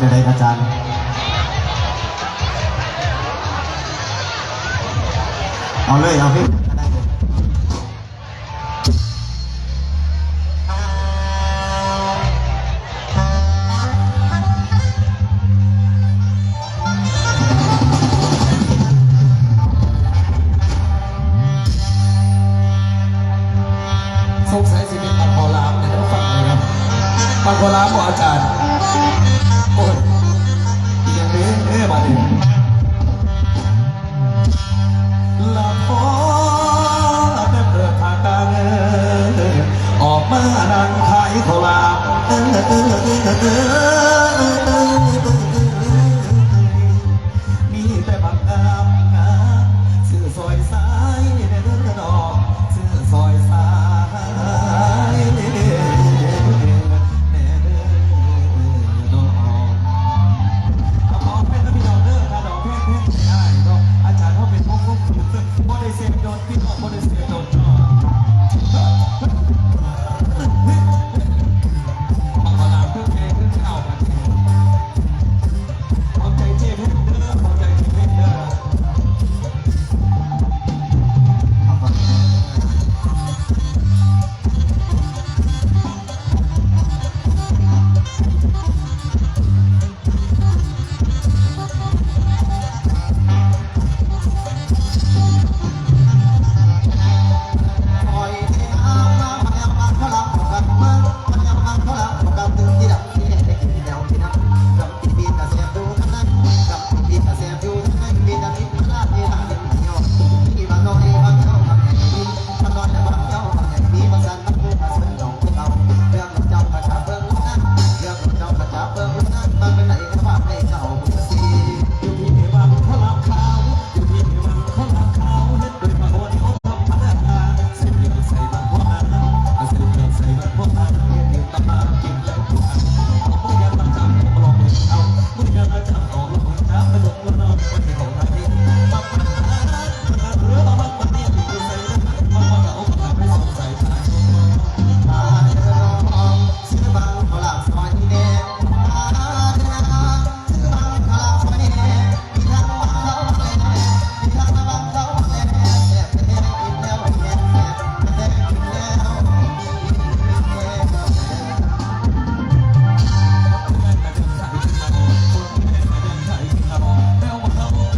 ຈັ່ງໃດອາຈານ? ເອົາເລີຍ ເອົາເລີຍ ກໍໄດ້ເລີຍ. ສົງໄສຊິເປັນປາກເວົ້າລາວແດ່ເດີ ຟັງເດີ. ປາກເວົ້າລາວບໍ່ອາຈານ? ໂອ້ຍ ອີ່ຫຍັງເດ້ບາດນີ້? ລະພໍແຕ່ເປີດຜ້າກາງ ອອກມານັ່ງຂາຍເຂົ້າຫຼາມ ມີແຕ່ບັກງາມໆ ຊື້ຊ່ອຍຊາຍແດ່ເດີນ້ອງ ຊື້ຊ່ອຍຊາຍແດ່ເດີນ້ອງ. ຂໍອະໄພນຳພີ່ນ້ອງເດີ ຖ້າດອກແພງໆ ໃຫ້ອ້າຍເນາະ ອາຈານເຮົາເປັນວົງວົງ ບໍ່ໄດ້ເສບດົນ ພີ່ນ້ອງບໍ່ໄດ້ເສບດົນເນາະ. ບັກບັກລາມຄືແກ່ຄືເກົ່າ ຂອບໃຈເຈ້ເພັດເດີ ຂອບໃຈເຈ້ເພັດເດີ. ແມ່ນແລ້ວ ແມ່ນແລ້ວ ແມ່ນແລ້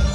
ວ.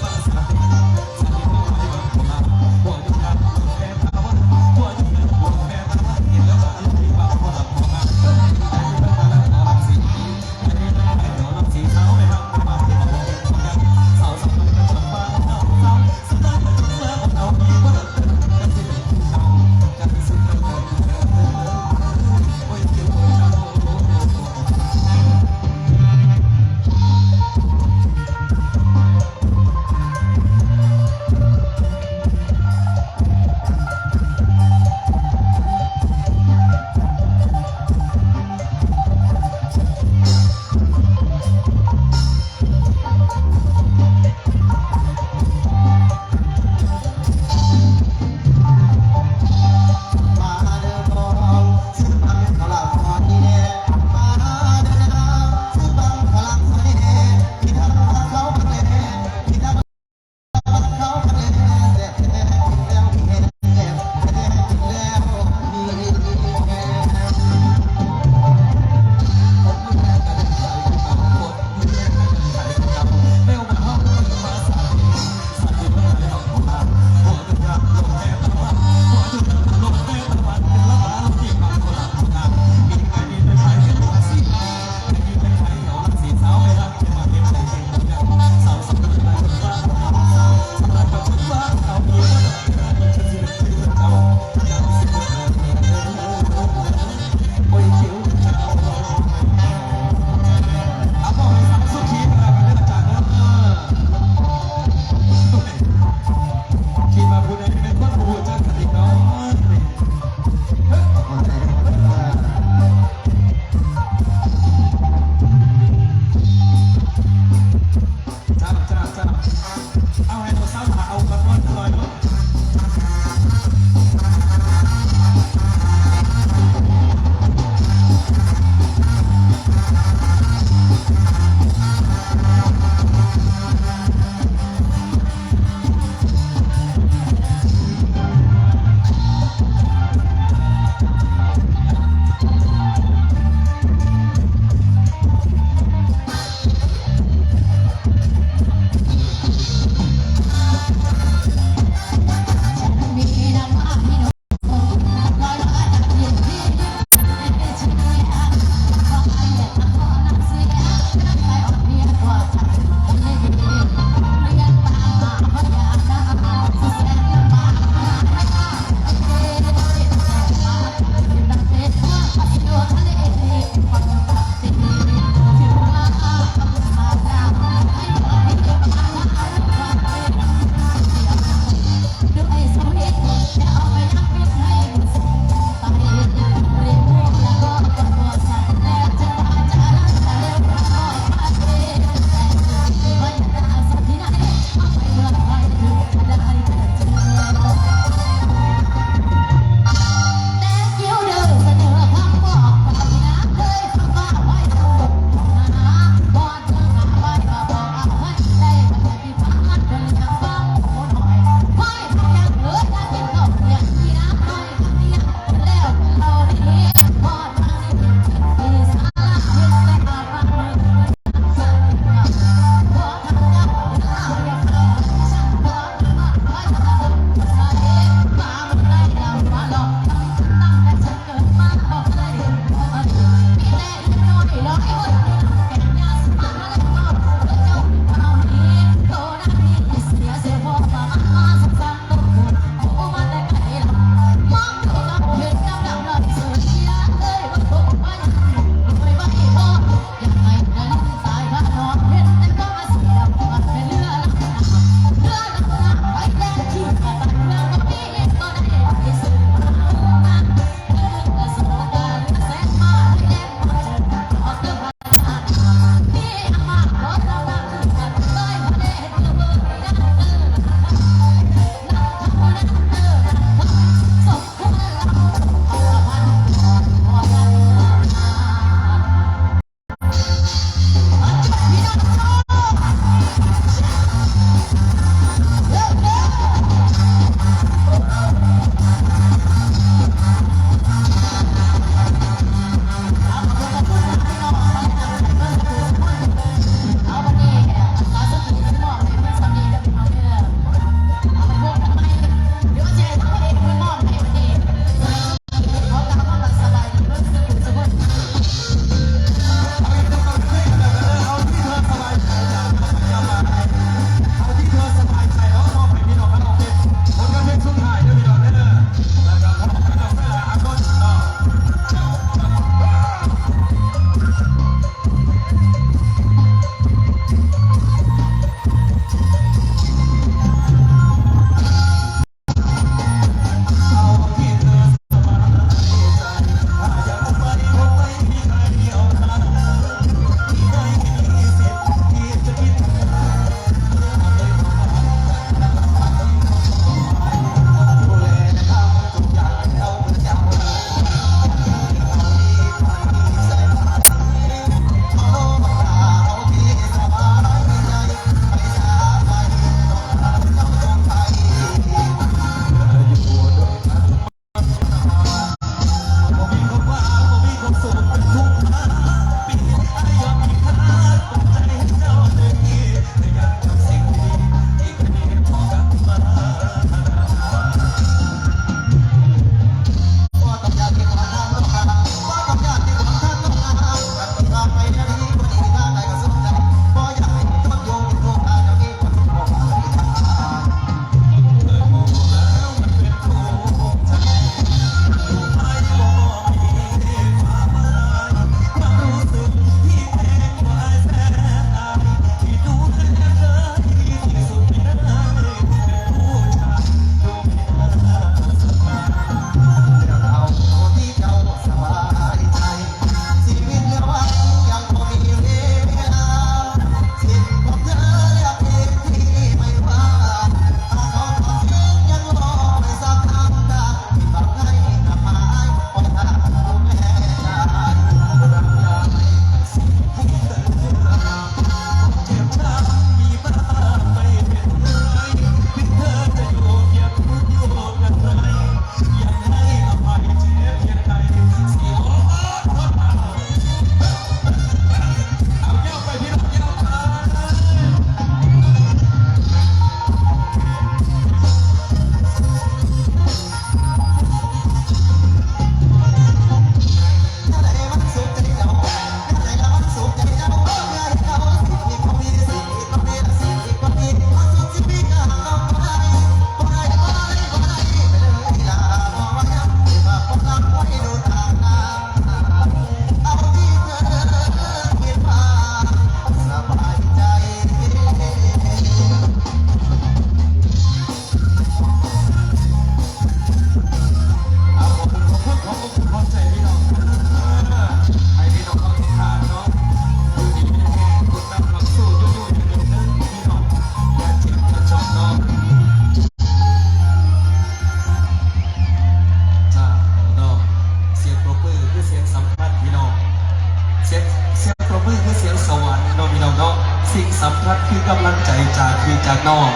ກຳລັງໃຈຈາກພີ່ຈາກນ້ອງ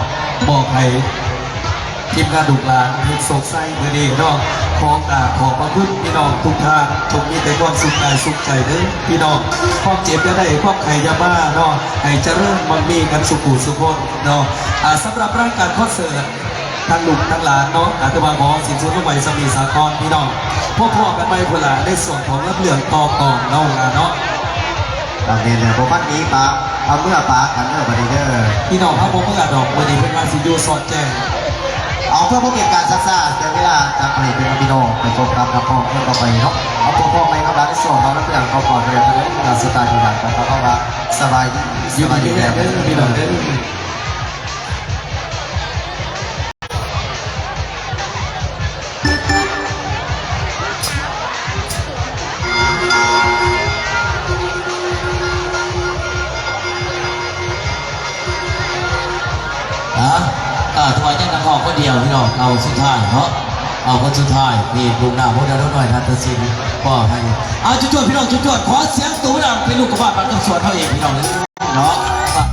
ມອບໃຫ້ທີມງານລູກຫຼານເຮັດໂຊກໄຊມື້ນີ້ເນາະ. ຂໍກາບຂອບພະຄຸນພີ່ນ້ອງທຸກທ່ານ ຈົ່ງມີແຕ່ຄວາມສຸກກາຍສຸກໃຈເດີພີ່ນ້ອງ. ຄວາມເຈັບຢ່າໄດ້ ຄວາມໄຂ້ຢ່າມາເນາະ ໃຫ້ຈະເລີນໝັ່ງມີກັນສູ່ຜູ້ສູ່ຄົນເນາະ. ອ່າ ສຳລັບລາຍການຄອນເສີດ ທັງລູກທັງຫຼານເນາະ ອາດຈະວ່າຂໍສິ້ນສຸດລົງໄວ້ສ່ຳນີ້ສາກ່ອນພີ່ນ້ອງ. ພໍ້ກັນໃໝ່ພຸ້ນລະ ໃນຊ່ວງຂອງລຳເລື່ອງຕໍ່ກ່ອນເນາະ ເນາະ. ກໍແມ່ນແລ້ວ ບໍ່ມັນໜີປາ ເອົາເມືອປາກັນເດີບັດນີ້ເດີ. ພີ່ນ້ອງເຮົາບໍ່ເມືອດອກ ມື້ນີ້ເພິ່ນວ່າຊິຢູ່ສອດແຈ້ງ. ເອົາ ເພື່ອບໍ່ເປັນການຊັກຊ້າ ເສຍເວລາ ຈະໃຫ້ພີ່ນ້ອງໄປພົບກັບນັກຮ້ອງຄົນຕໍ່ໄປເນາະ. ເອົາ ພົບກັນໃໝ່ກັບຫຼານໃນຊ່ວງຂອງລຳເລື່ອງຕໍ່ກ່ອນເດີ. ເວລາສຸດທ້າຍທີ່ຫຼານຂອງເຮົາວ່າ ສະບາຍດີ ຢູ່ດີມີແຮງເດີພີ່ນ້ອງເດີ. ຮະ ອ່າ ຖືວ່າຍັງນັກຮ້ອງຄົນດຽວພີ່ນ້ອງ ເອົາສຸດທ້າຍເນາະ ເອົາຄົນສຸດທ້າຍ ເພງລູກໜ້າໂພດາດອນນ້ອຍ ທັດຕະສິນ ມອບໃຫ້ ເອົາ ຈວດໆ ພີ່ນ້ອງ ຈວດໆ ຂໍສຽງຕູດັງ ເປັນລູກກະບາດບັດກຳສວນເຮົາເອງພີ່ນ້ອງເນາະ.